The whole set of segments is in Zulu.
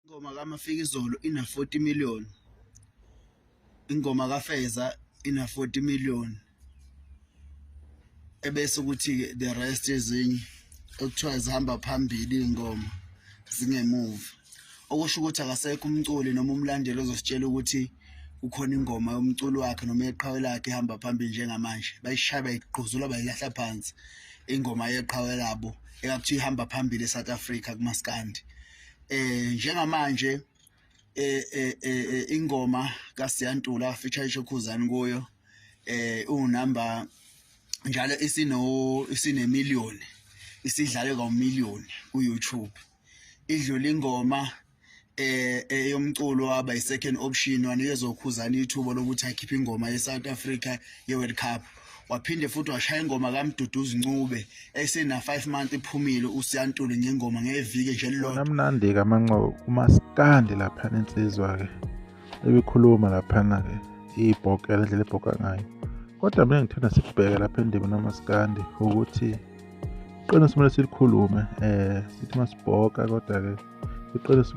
Ingoma kaMafikizolo ina-40 million. Ingoma kaFeza ina-40 million. Ebese kuthi-ke the rest ezinye okuthiwa zihamba phambili iy'ngoma zingemuva. Okusho ukuthi akasekho umculi noma umlandeli ozositshela ukuthi kukhona ingoma yomculo wakhe noma yeqhawe lakhe ehamba phambili njengamanje. Bayishaya bayigquzula bayilahla phansi ingoma yeqhawe labo ekakuthiwa ihamba phambili eSouth Africa kumaskandi. Njengamanje ingoma kaSiyantula feature Khuzani kuyo unumber njalo isino isine million, isidlale kawu million ku YouTube. Idlula ingoma eyomculo waba i-second option, wanikezwa uKhuzani ithuba lokuthi akhiphe ingoma ye-South Africa ye-World Cup, waphinde futhi washaya ingoma kaMduduzi Ncube esena 5 months iphumile uSiyantuli ngengoma ngeviki nje elilodwa. Namnandi-ke amancobo kumaskandi laphana, insizwa-ke ebikhuluma laphana-ke iyibhokela indlela ebhoka ngayo. Kodwa mina ngithanda sikubheke lapha endimeni kamaskandi ukuthi iqiniso kumele silikhulume, sithi masibhoka, kodwa-ke iqiniso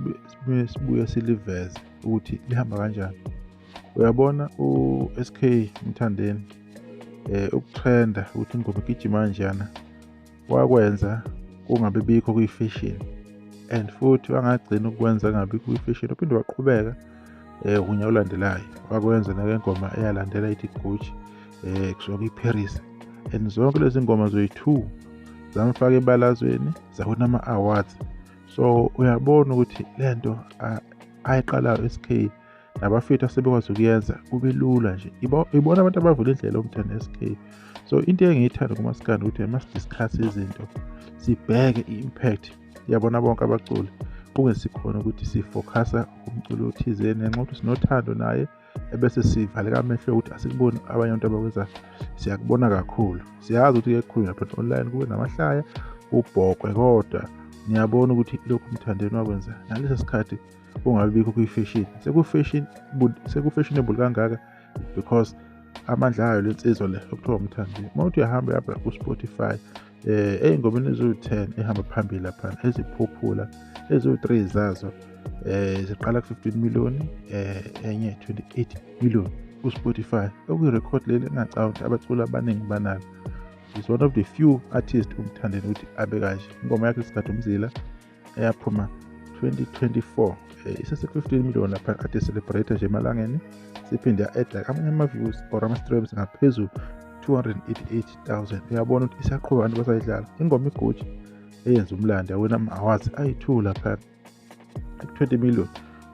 sibuye siliveze ukuthi lihamba kanjani. Uyabona u-SK Mthandeni, ukutrenda ukuthi ingoma igijima kanjena wakwenza kungabe bikho kwi-fashion, and futhi wangagcina ukwenza kungabi kwi-fashion, uphinde waqhubeka unyaka olandelayo wakwenza nake ngoma eyalandela ithi Gucci kusuka kwi-Paris, and zonke lezi ngoma zoyi-two zamfaka ebalazweni, zawina ama-awards. So uyabona ukuthi lento ayiqalayo SK nabafethu asebekwazi ukuyenza kube lula nje, ibona abantu abavula indlela omthanda SK. So into engiyithanda kumaskandi ukuthi masi-discuss izinto sibheke i-impact yabona bonke abaculi, kungesikhona ukuthi sifocusa kumculo othizeni ngenxa yokuthi sinothando naye ebese sivaleka amehlo ukuthi asikuboni abanye abantu abakwenza. Siyakubona kakhulu, siyazi ukuthi kukhulunywa lapha online kube namahlaya kubhokwe, kodwa niyabona ukuthi lokhu uMthandeni wakwenza ngalesi sikhathi kungabi bikho kwi-fashion, seku-fashion, seku-fashionable kangaka because amandla ayo lensizwa le okuthiwa uMthandeni. Uma uthi uyahamba uyabheka ku-Spotify, ey'ngomeni eziwu-10 ehamba phambili laphana eziphuphula, eziwu-3 zazo ziqala ku-15 million, enye 28 million ku-Spotify, okuyirekhodi leli engingacabanga ukuthi abaculi abaningi banalo. Is one of the few artists uMthandeni ukuthi abe kanje. Ingoma yakhe Isigadi Umzila eyaphuma 2024 isese 15 million lapha, kade celebrate nje emalangeni, siphinde ya-add amanye ama-views or ama-streams ngaphezulu 288,000. Uyabona ukuthi isaqhuba, abantu basayidlala ingoma iGucci eyenza umlando, yawina ama-awards ayi-2 lapha ku-20 million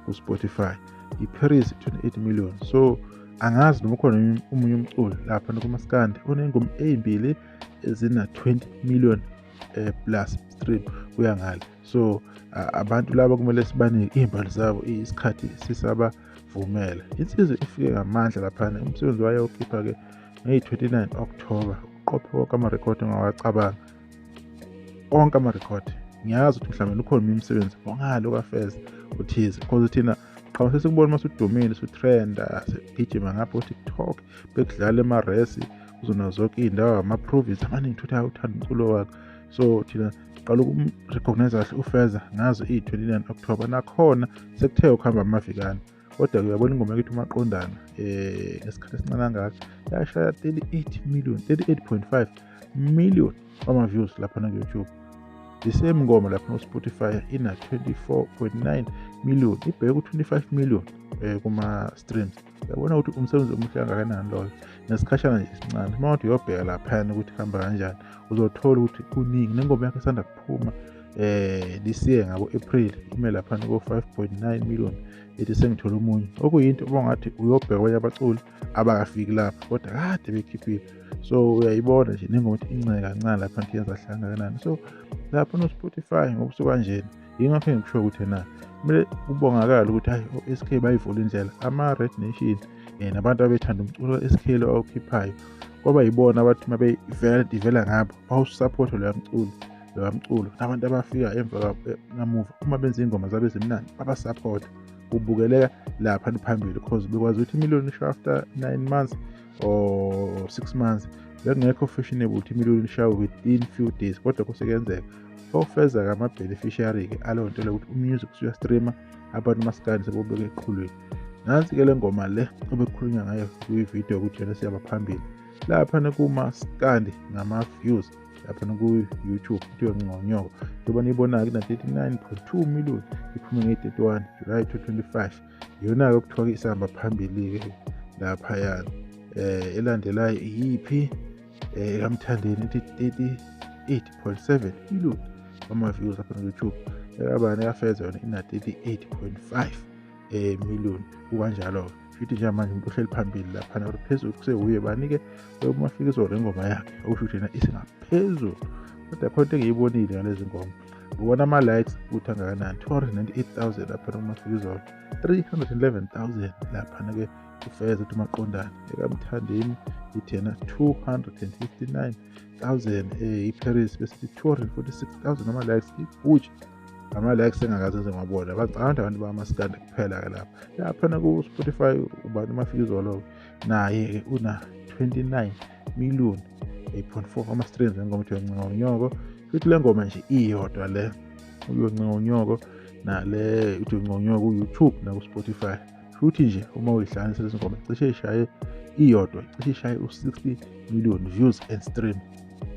ku-Spotify, i-Paris 28 million. So angazi noma ukhona omunye umculo lapha kumaskandi oney'ngoma ey'mbili ezina-20 million plus stream kuya ngale. So abantu laba kumele sibanike iy'mbali zabo isikhathi sisabavumela. Insizwa ifike ngamandla laphana, umsebenzi wayo ukhipha-ke ngeyi-29 October, uqophe wonke amarekhodi ongawacabanga, onke amarekhodi. Ngiyazi ukuthi mhlawumbe ukhona omunye umsebenzi ongalo kaFeza uthize, because thina qhamu sesikubona uma sudumile, sutrenda, sigijima ngapha ku-TikTok, bekudlala emaresi kuzona zonke iy'ndawo, ama-province amaningi, ukuthi hayi, uthanda umculo wakho. So thina siqala ukum-recognize kahle uFeza ngazo iyi-29 October, nakhona sekuthe ukuhamba amavikana. Kodwa-ke uyabona ingoma yakithi uMaqondana ngesikhathi esincane kangaka yashaya 38 million, 38.5 million wama-views laphana ku-YouTube. The same ngoma lapha ku-Spotify ina 24.9 million, ibheke ku-25 million kuma-streams. Uyabona ukuthi umsebenzi omuhle kangakanani loyo nesikhashana nje esincane. Uma uthi uyobheka laphayana ukuthi kuhamba kanjani, uzothola ukuthi kuningi. Nengoma yakhe esanda kuphuma this year ngabo April ime laphana ko 5.9 million, ethi Sengithola Omunye, okuyinto bongathi uyobheka kwabanye abaculi abakafiki lapha kodwa kade bekhiphile. So uyayibona nje nengoma ukuthi inceke kancane lapha nto yenza kahle kangakanani. So lapho no-Spotify ngobusuku kanjena, yingakho engikusho ukuthi na kumele kubongakala ukuthi hayi, o-SK bayivula indlela, ama-Red Nation nabantu abethanda umculo ka-SK lo awukhiphayo, kwaba yibona abathi uma beyivela ivela ngabo bawusupport loya mculo, loya mculo, nabantu abafika emva namuva uma benza iy'ngoma zabo ezimnandi babasupport, kubukeleka lapha phambili, because bekwazi ukuthi imiliyoni isho after 9 months or 6 months. Bekungekho fashionable ukuthi imiliyoni ishawe within few days, kodwa kusekenzeka. Ofeza-ke ama-beneficiary-ke aleyo nto leyo ukuthi umusic usuyastreama, abantu maskandi sebobeka eqhulwini. Nansi-ke le ngoma le obekukhulunywa ngayo kwividiyo ukuthi yona siyaba phambili laphana kumaskandi ngama-views laphana ku-YouTube, kuthiwa Ngconyoko. Njengoba niyibona-ke ina-39.2 million, iphume ngeyi-31 July 2025. Iyona-ke okuthiwa-ke isihamba phambili-ke laphayana. Elandelayo iyiphi? EkaMthandeni ithi 38.7 million ama-views lapha ku-YouTube. Ekabani? Ekafeza yona ina-38.5 million. Kukanjalo-ke futhi njengamanje umuntu ohleli phambili laphana phezulu kusewuye bani-ke? UMafikizolo, ingoma yakhe, okusho ukuthi yena isingaphezulu. Kodwa khona into engiyibonile ngalezi ngoma, ubona ama-likes ukuthi angakanani: 298,000 laphana kuMafikizolo, 311,000 laphana-ke ufeza ukuthi umaqondane. EkaMthandeni ithi yena 259,000, iParis bese 246,000 ama-likes, iGucci ama-likes engakaze ngize ngiwabona. Abantu bamaskandi kuphela-ke lapha. Laphana ku-Spotify ubani? UMafikizolo naye-ke una-29 million 8.4 ama-streams engoma ethi Uyoncenga Futhi le ngoma nje iyodwa le Uyoncenga Unyoko nale uthi Uyoncenga ku-YouTube naku-Spotify, futhi nje uma uyihlanganisa lezi ngoma cishe ishaye iyodwa, cishe ishaye u-60 million views and stream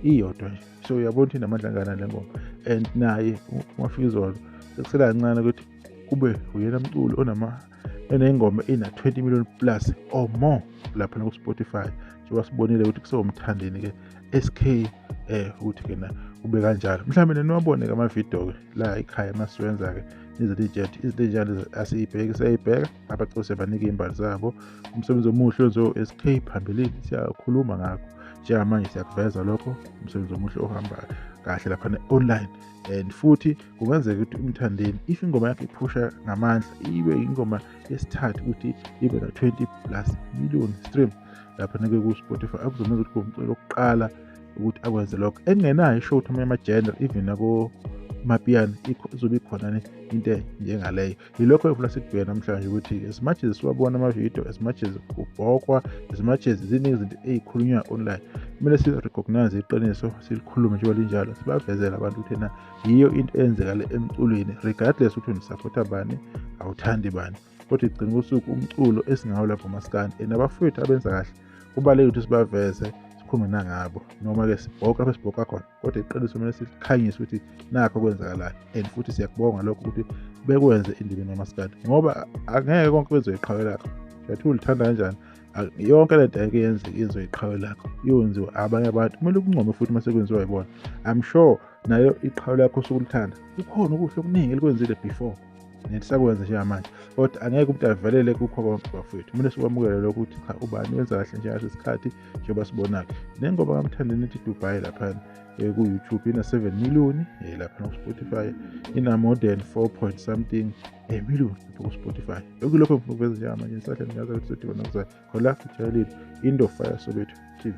iyodwa nje. So uyabona ukuthi inamandla angakanani le ngoma. And naye uMafikizolo sekusela kancane ukuthi kube uyena mculo onama enengoma ina-20 million plus or more laphana ku-Spotify, njengoba sibonile ukuthi kusewumthandeni-ke SK ukuthi-ke na ube kanjalo. Mhlawumbe niwabone-ke amavidiyo-ke la ekhaya masiwenza-ke izinto ey'njengathi izinto ey'njalo asiyibheki, siyayibheka abaculi, siyabanika iy'mbali zabo. Umsebenzi omuhle wenziwe u-SK phambilini siyakhuluma ngakho, njengamanje siyakuveza lokho, umsebenzi omuhle ohamba kahle laphana online. And futhi kungenzeka ukuthi uMthandeni, if ingoma yakhe iphusha ngamandla, ibe ingoma yesithathu ukuthi ibe na-20 plus million stream laphana-ke ku-Spotify, akuzomenza ukuthi kube umculo wokuqala ukuthi akwenze lokho, engenayo isho ukuthi amanye ama-genre, even nako mapiano izobe ikhona into njengaleyo. Yilokho efuna sikubheke namhlanje, ukuthi as much as siwabona amavidiyo, as much as kubhokwa, as much as ziningi izinto ey'khulunywa online, kumele si-recognize iqiniso, silikhulume njengoba linjalo, sibavezele abantu ukuthi na yiyo into eyenzekale emculweni, regardless ukuthi unisapotha bani, awuthandi bani, kodwa igcina kusuku umculo esingawo lapho maskandi. And abafowethu abenza kahle kubalulekile ukuthi sibaveze, sikhulume nangabo, noma-ke sibhoka lapho sibhoka khona, kodwa iqiniso kumele sikhanyise ukuthi nakho okwenzakalayo. And futhi siyakubonga lokho ukuthi bekwenze endimeni yamaskandi, ngoba angeke konke kwenziwe iqhawe lakho. Uyathi ulithanda kanjani, yonke lento angeke yenzeke yenziwe iqhawe lakho, iyonziwa abanye abantu. Kumele ukuncome futhi uma sekwenziwa yibona. I'm sure nayo iqhawe lakho osukulithanda kukhona okuhle okuningi elikwenzile before nelisakwenza njengamanje, kodwa angeke umuntu avelele kukho konke bafowethu. Kumele sikwamukele lokho ukuthi cha, ubani wenza kahle njengalesi sikhathi, njengoba sibona-ke nengoma kaMthandeni ethi Dubai laphana ku-YouTube ina-7 million, laphana ku-Spotify ina more than 4 point something million lapho ku-Spotify. Lokhu lokho ngifuna ukuveza njengamanje. Nisahle, ngiyazi ukuthi sodibana kuzayo khola kujwayelile Indo Fire Soweto TV.